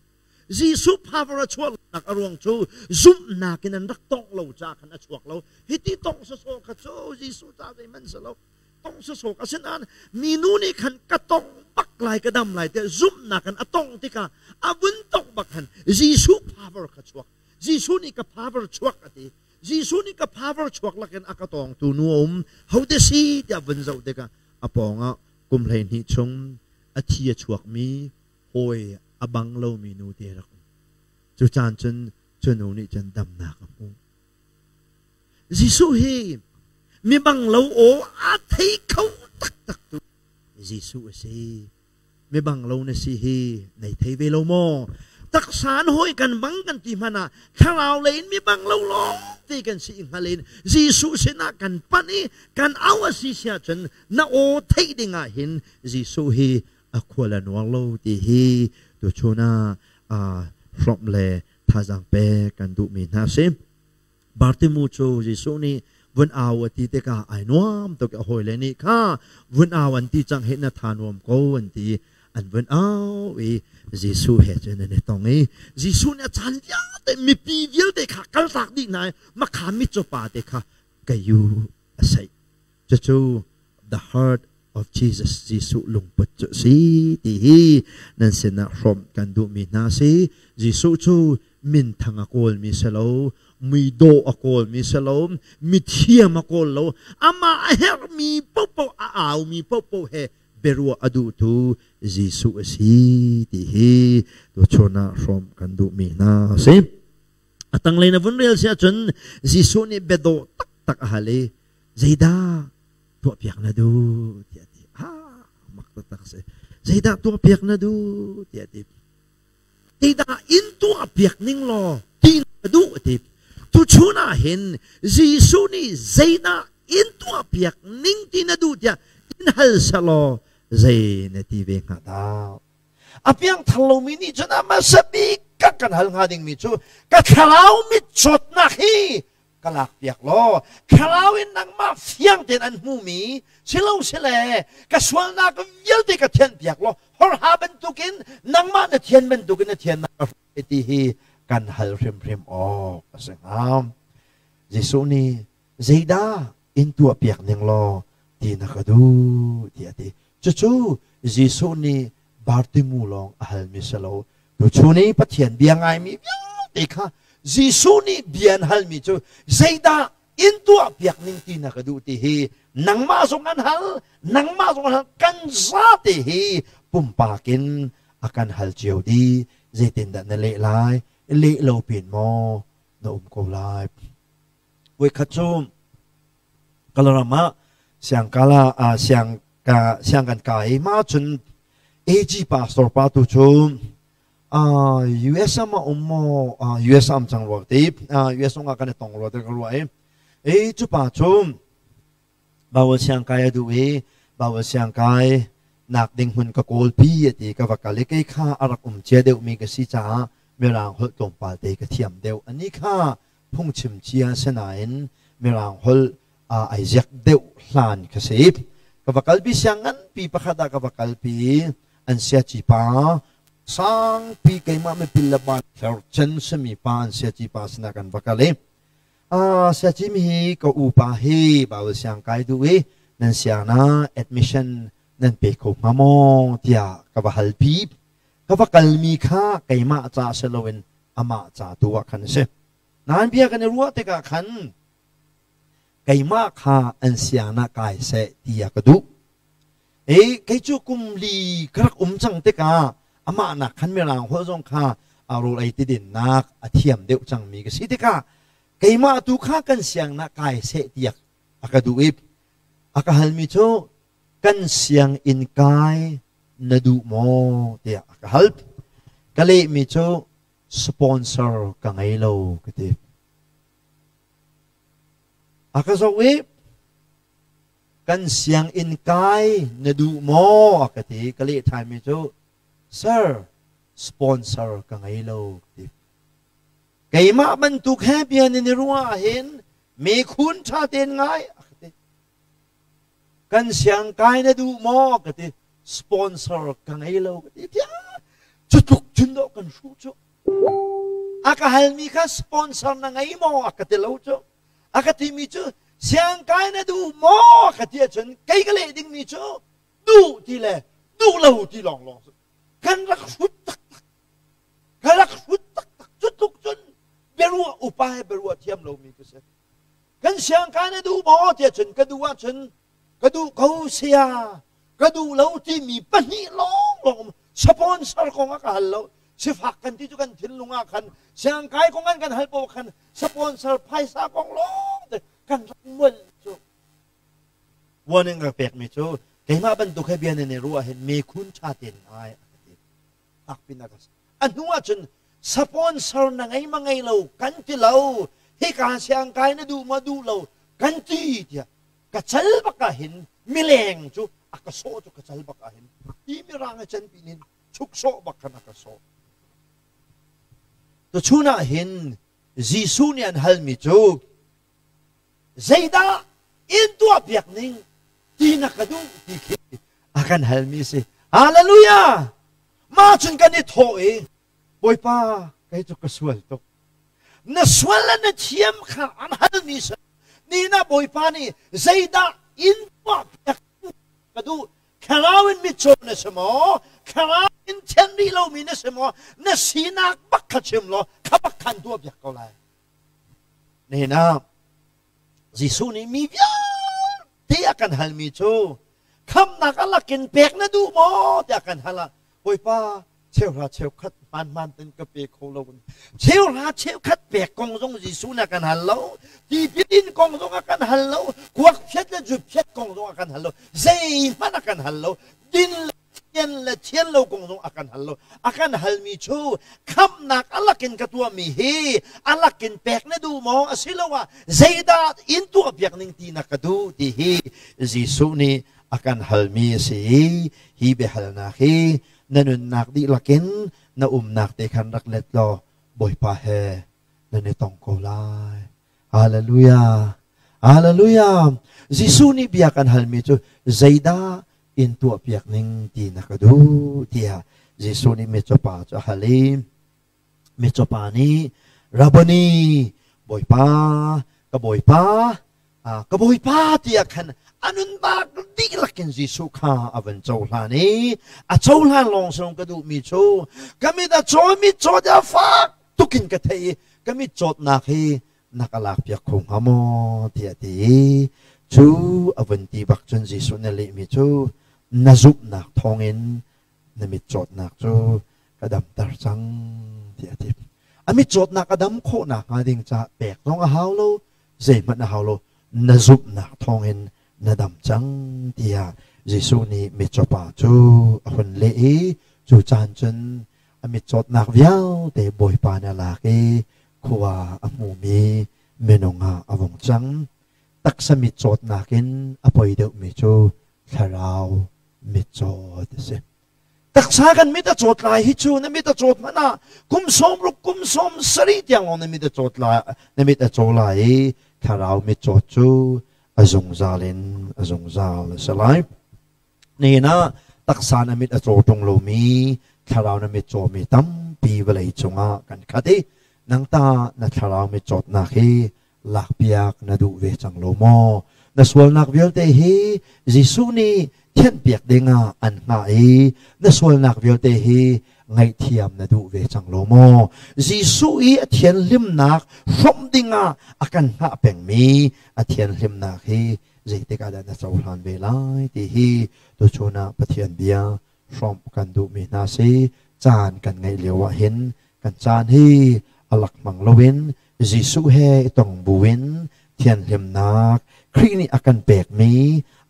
Jesuh power a chuah lonak a ruang cu zumhnak in an rak tongh lo caah khan a chuak lo. Hiti tongh sawsawh kha cu Jesuh ca zeihmanh si lo. Tongh sawsawh asinain minu nih khan ka tongh bak lai ka dam lai tiah zumhnak in a tongh tikah a vun tongh bak khan Jesuh power kha chuak. Jesuh nih ka power chuak a ti. Jesuh nih ka power chuak lakin a ka tawngtu nu a um. Hote si tiah vun zoh tikah a pawngah kum 12 chung a thi a chuakmi hawi a bang lomi nu te rak um. Cu caan cun cu nu nih cun damnak a hmuh. Jesuh hi mi bang lo aw a thei kho taktak tu Jesuh a si. Mi bang lo na si hi nei thei ve lo maw? Taksa an hawi kan bang kan ti hmanh ah thlarau lei in mi bang lo lawng te kan si hngal in Jesuh sinah kan panh i kan au a si siah cun na aw theih ding ah hin Jesuh hi a khual a nuar lo ti hi tuchun ah hrawmh le thazaang pek kan duhmi hna a si. Bartimu cu Jesuh nih vun au a ti tikah ai nuam tuk a hawile nih kha vun au an ti cang hi na tha nuam ko an ti an vun au i Jesuh he cun an i tong i Jesuh nih a caan vialte mipi vialte kha kaltak dih hna i makha mitcaw pa te kha kayu a saih Cucu the heart of Jesus Jesuh lungput cu a si ti hi nan sinah hrawmh kan duhmi hna si. Jesuh cu minthang a kawlmi si lo, muidawh a kawlmi si lo, mithiam a kawl lo, amah a herhmi paohpaoh a aumi paohpaoh he biaruah a duhtu Jesuh a si ti hi tuchun ah hrawmh kan duhmi hna a si. A tanglei na vun rel si ahcun Jesuh nih biadawh taktak a hal i zeidah tuahpiak na duh tiah a ti. Ah, mak taktak si. Zeidah tuahpiak na duh tiah a ti. Zeidah in tuahpiak ning law ti na duh a ti. Tuchun ah hin Jesuh nih zeidah in tuahpiak ning ti na duh tiah in hal selaw zei na ti ve hnga dah? A piangthar lomi nih cun a hmasa bik ka kan hal hnga dingmi cu ka thlarau mitcawtnak hi ka lakpiak law thlarau in nangmah fiang tein an hmumi silo sile ka sualnak vialte ka thianhpiak law horha bantukin nangmah na thian bantukin na thiannak ka hruai ti hi kan hal hrimhrim awk a si hnga. Jesuh nih zeidah in tuahpiak ning law ti na ka duh tiah a ti. Cucu Jesuh nih Bartimu lawng a halmi si lo. Tuchun i Pathian bia ngaimi vialte kha Jesuh nih bia an halmi cu zeidah in tuahpiak ning ti na ka duh ti hi nangmah zong an hal, nangmah zong an hal, kan zate hi pumpak in a kan hal cio dih. Zeitindah na leh lai? Leh lo pin maw na um ko lai? Voikhat cu Kalaram ah siangkala ah siang ka siang kan kai ma cun AG pastor pa tu cu US am a um maw US am cang rua ti US zong ah kan i tong rua te ka ruah i e cu pa cu Bible siang kai a duh i Bible siang kai nak ding hmun ka kawl pi ati ka va kal i kei kha a rak um cia deuh mi ka si caah mirang holh tlawmpal te ka thiam deuh ani kha phungchim cia sinain mirang holh ai ziak deuh hlan ka si. Ka va kalpi siang nganpi pakhat ah ka va kalpi an siaci pa sangpi keimah mipil le ban tler cen simi pa an siaci pa sinah kan va kal i siaci mi hi ka upa hi Bible siang kai duh i nan siang na admission nan pe kho hnga maw tiah ka va halpi ka va kalmi kha keimah ca si loin amah ca tu ah khan a si nain bia kan i ruah tikah khan keimah kha an siang ah kai seh ti a ka duh. E kei cu kum li ka rak um cang tikah amah nak khan mirang holh zong kha rawl ei ti dinnak a thiam deuh cangmi ka si tikah keimah tu kha kan siang nak kai seh tiah a ka duh i a ka halmi cu kan sianginn kai na duh maw tiah a ka hal. Ka lehmi cu sponsor ka ngei lo ka ti. A ka zoh i Kan sianginn kai na duh maw? A ka ti. Ka leh ṭhanmi cu, Sir, sponsor ka ngei lo, ka ti. Keimah bantuk he bia nan i ruah ahhin mekhun ṭha tein ngai, a ka ti. Kan siangkai na duh maw? Ka ti. Sponsor ka ngei lo, ka ti. Tiah cu tluk cun dawh kan hruh cu. A ka halmi kha sponsor na ngei maw? A ka ti lo cu. A ka timi cu siangkai na duh maw? Ka ti ahcun kei ka leh dingmi cu duh ti le duh lo ti lawnglawng kan rak hrut taktak. Ka rak hrut taktak. Cu tluk cun biaruah upa he biaruah thiam lomi ka si. Kan siangkai na duh maw tiah cun ka duh ahcun ka duh ko sia ka duh lo timi pahnih lawnglawng sponsor kong a ka hal lo. Sifak kan ti cu kan thinlung ah khan siangkai kong an kan hal paoh khan sponsor phaisa kong lawng te kan rak mual cu. Warning ka pekmi cu keimah bantuk he bia nan i ruah hin mekhun ṭha tein ngai a ka ti. Fakpin a ka a hnu ahcun sponsor na ngei ma ngei lo kan ti lo, hika siangkai na duh ma duh lo kan ti tiah ka cal bak ah hin mileng cu a ka sawh cu ka cal bak ah hin hi mirang a can pin in chuk sawh bak khan a ka sawh. Tuchun ah hin Jesuh nih an halmi cu zeidah in tuah piak ning ti na ka duh ti khi a kan halmi si. Hallelujah! Mah cun kan i thawh i Bawipa, kei cu ka sual tuk. Na sual le na thiam kha an halmi si. Ni na Bawipa nih zeidah in tuah piak ka duh? Thlarau in mitcaw na si maw? Thlarau in thian rih lomi na si maw? Na sinak bak kha chim law kha bak khan tuah piak ko lai. Nihin ah Jesuh nih mi vialte a kan halmi cu khamnak a lakin pek na duh maw tiah kan hal ah Bawipa, cheuhra cheukhat hmaanhmaan ten ka pe kho lo. Cheuhra cheukhat pek kong zong Jesuh nih a kan hal lo. Tipil in kong zong a kan hal lo. Kuak phiat le zut phiat kong zong a kan hal lo. Zeihmanh a kan hal lo. Din le thian le thian lo kong zong a kan hal lo. A kan halmi cu khamhnak a lakin ka tuahmi hi a lakin pek na duh maw asiloah zeidah in tuahpiak ning ti na ka duh ti hi Jesuh nih a kan halmi a si i hi biahalnak hi na nunnak dihlak in na umnak te khan rak let law Bawipa he nan i tong ko lai. Hallelujah. Hallelujah. Jesuh nih bia kan halmi cu zeidah in tuahpiak ning ti na ka duh tiah Jesuh nih mitcaw pa cu a hal i mitcaw pa nih Rabboni, Bawipa, ka Bawipa, ka Bawipa tiah khan a nunnak dihlak in Jesuh kha a van cohlan i a cohlan lawng song ka duhmi cu ka mit a caw mit caw a fak tukin ka theih i ka mit cawtnak hi na ka lakpiak kho hnga maw tiah ti i cu a vun ti bak cun Jesuh na lehmi cu na zumhnak thawngin na mit cawtnak cu ka damter cang tiah a ti. A mit cawtnak a dam khawh nakhnga ding caah pek zong a hau lo, zeihmanh a hau lo, na zumhnak thawngin na dam cang tiah Jesuh nih mitcawpa cu a hun leh i cu caan cun a mitcawtnak vialte Bawipa nih a lak i khua a hmumi minung ah a vung cang. Taksa mitcawtnak in a poi deuhmi cu thlarau mitcawt a si. Taksa kan mit a cawt lai hi cu na mit a cawt hmanh ah kum 60 kum 70 tiang lawng na mit a cawt lai, na mit a caw lai i thlarau mitcawt cu a zungzal in a zungzal a si lai. Nihin ah taksa na mit a caw ṭung lomi thlarau na mit cawmi tampi vawlei cungah kan khat i nang ta na thlarau mitcawtnak hi lakpiak na duh ve cang lo maw? Na sualnak vialte hi Jesuh nih thianhpiak dingah an hngah i na sualnak vialte hi ngaihthiam na duh ve cang lo maw? Jesuh i a thianhlimnak hrawmh dingah a kan hngah pengmi a thianhlimnak hi zeitik ah dah na cohlan ve lai ti hi tuchun ah Pathian bia hrawmh kan duhmi hna si. Caan kan ngeih lio ah hin kan caan hi a lak hmang loin Jesuh he i tong buin thianhlimnak Khrih nih a kan pekmi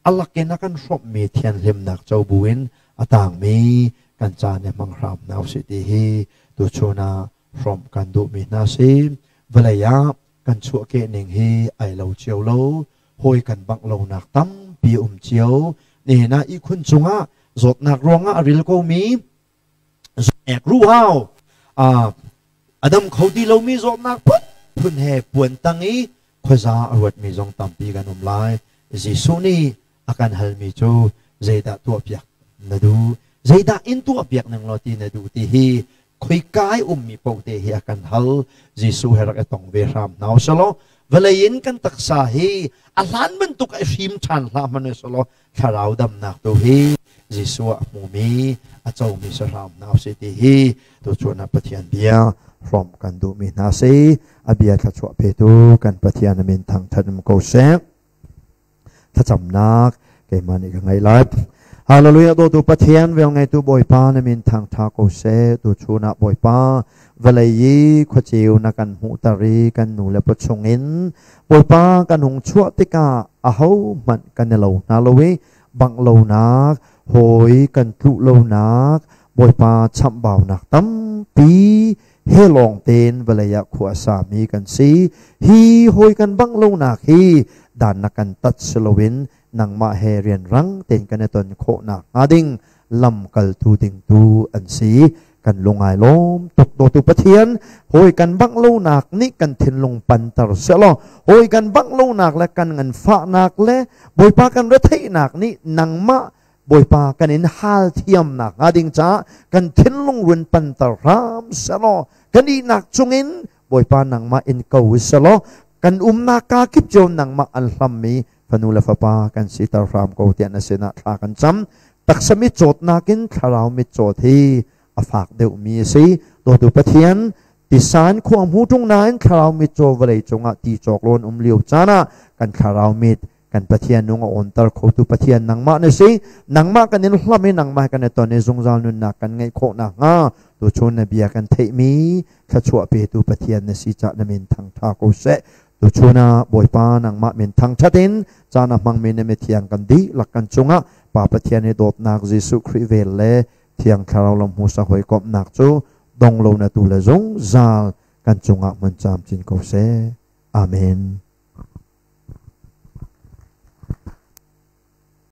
a lakin a kan hrawmhmi thianhlimnak co buin a tangmi kan caan i hmang hram hna usih ti hi tuchun ah hrawmh kan duhmi hna si. Vawlei ah kan chuahkeh ning hi ai lo cio lo, hawi kan bangh lonak tampi. tampi um cio. Nihin ah ihkhun cungah zawtnak ruangah a ril komi ek ruhau a dam kho ti lomi zawtnak phunphun he puan tang i khuaza a ruatmi zong tampi kan um lai. Jesuh nih a kan halmi cu zeidah tuahpiak na duh, zeidah in tuahpiak ning law ti na duh ti hi khoika i ummi paoh te hi a kan hal. Jesuh he rak i tong ve hram hna usalaw vawlei in kan taksa hi a hlan bantuk a hrim ṭhan hlah hmanh usalaw thlarau damnak tu hi Jesuh ah hmumi a comi si hram hna usih ti hi tuchun ah Pathian bia hrawm kan duhmi hna si. A bia thluachuah petu kan Pathian a min thangṭhat um ko seh. Thlacamnak keimah nih ka ngei lai. Hallelujah. Dawtu Pathian, vel ngeitu Bawipa, na min thangṭha ko seh. Tuchun ah Bawipa, vawlei i khuaceu na kan hmuhter i kan nu le pa chungin Bawipa kan hung chuah tikah aho hmanh kan i lo hna lo i bangh lonak, hawi kan tluh lonak, Bawipa chamhbaunak tampi he lawng tein vawlei ah khua a sami kan si. Hi hawi kan bangh lonak hi dan na kan tat si loin nangmah he rianrang tein kan i ton khawhnak hnga ding lamkaltu ding tu an si. Kan lungai lawm tuk. Dawtu Pathian, hawi kan bangh lonak nih kan thinlung panter sehlaw, hawi kan bangh lonak le kan nganfahnak le Bawipa kan retheihnak nih nangmah Bawipa kan in hal thiamnak hnga ding caah kan thinlung run panter hram sehlaw, kan ihnak cungin Bawipa nangmah in ko sehlaw, kan umnak ka kip cio nangmah an hlammi fanu le fapa kan siter hram ko tiah na sinah thla kan cam. Taksa mit cawtnak in thlarau mit cawt hi a fak deuhmi a si. Dawtu Pathian, tisan khua hmu ṭung nain thlarau mit caw vawlei cungah ti cawk lawn um lio caan ah kan thlarau mit kan Pathian nung a awnter khotu Pathian nangmah na si. Nangmah kan in hlam i nangmah kan i ton i zungzal nunnak kan ngeih khawh nakhnga tuchun na bia kan theihmi thluachuah petu Pathian na si cah na min thangṭha ko seh. Tuchun ah Bawipa nangmah min thangṭhat in caan a hmangmi na mithiang kan dihlak kan cungah Pa Pathian i dawtnak, Jesuh Khrih vel le Thiang Thlarau lam hmusa hawikomhnak cu dong lo na tu le zungzal kan cungah hmun camcin ko seh. Amen.